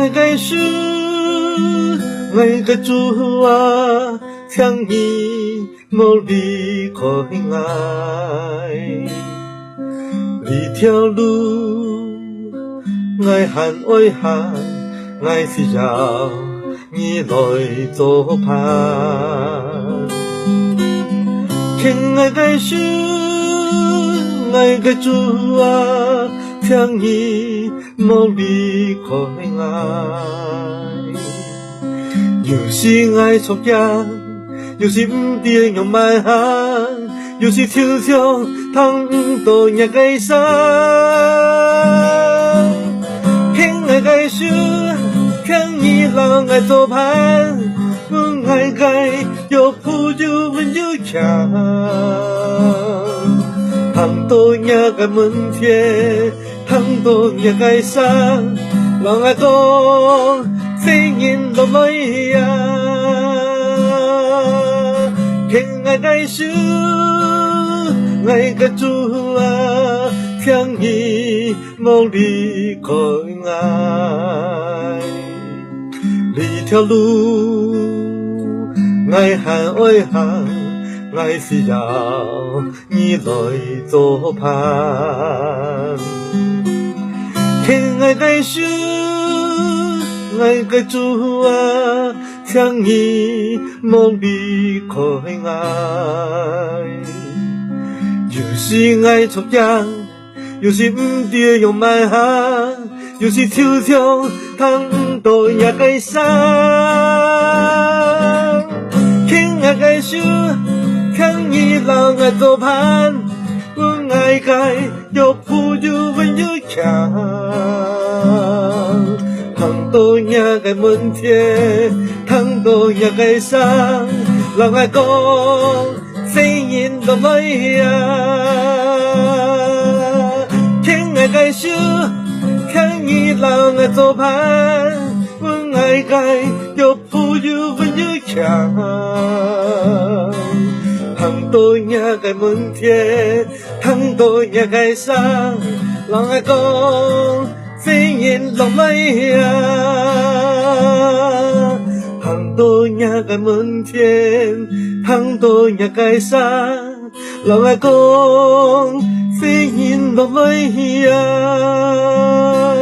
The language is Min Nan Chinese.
愛的主，愛的主啊，請你莫離開我。這條路，𠊎很愛行，𠊎需要你來做伴。親愛的主，愛的主啊，請你莫離開𠊎。有時𠊎錯行，有時毋知向佗行，有時抽象通毋到也個山。親愛的主，請你摎𠊎做伴，阮愛該愈步愈穩愈強。通到也個門前，通到也個山，人愛講世人攏來啊。親愛的主，愛的主啊，請你莫離開𠊎。這條路，𠊎很愛行，𠊎需要你來做伴。親愛的主，愛的主啊，請你莫離開𠊎。有時𠊎錯行，有時毋知向佗行，有時抽象通毋到也個山。親愛的主，請你摎𠊎做伴，阮愛該愈步愈穩愈強。通到也個門前，通到也個山，人愛講世人攏來啊。親愛的主，請你摎𠊎做伴，阮愛該愈步愈穩愈強。通到也個門前，通到也個山，人愛講世人攏來啊。通到也個門前，通到也個山，人愛講世人攏來啊。